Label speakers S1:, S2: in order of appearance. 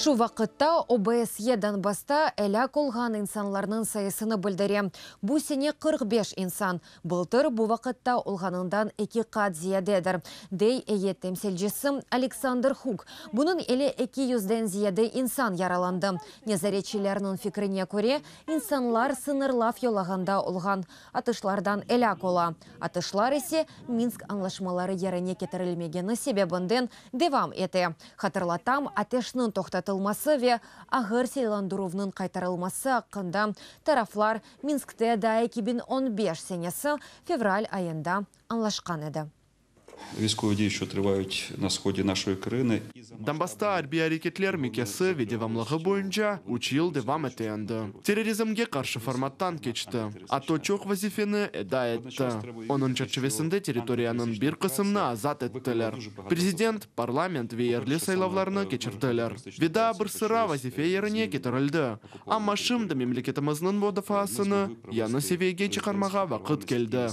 S1: Şu vaqıtta OBSYE Donbassta elâk olğan insanlarnıñ sayısını bildire. Bu sene 45 insan, bıltır bu vaqıtta olğanından eki qat ziyadedir, dey eyyet temsilcisi Aleksandr Huk. Bunıñ ile 200-den ziyade insan yaralandı. Nezaretçilerniñ fikrine köre, insanlar sıñırlav yolağında olğan atışlardan elâk ola, atışlar ise Minsk añlaşmaları yerine ketirilmegeni sebebinden devam ete. Hatırlatam, ateşniñ toqtatılması ve ağır silâlandıruvnıñ qaytarılması aqqında taraflar Minskte daa 2015 senesi fevral ayında añlaşqan edi.
S2: Військові дії, що тривають на сході нашої країни.
S3: Donbassta arbiy areketler miqyası ve devamlığı boyunca üç yıl devam ete endi. Terrorizmge qarşı formattan keçti. ATO çoq vazifeni eda etti. Onıñ çerçivesinde territoriyanıñ bir qısmını azat ettiler. Prezident, parlament ve yerli saylavlarnı keçirdiler. Ve daa bir sıra vazife yerine ketirildi. Amma şimdi memleketimizniñ mudafaasını yañı seviyege çıqarmağa vaqıt keldi.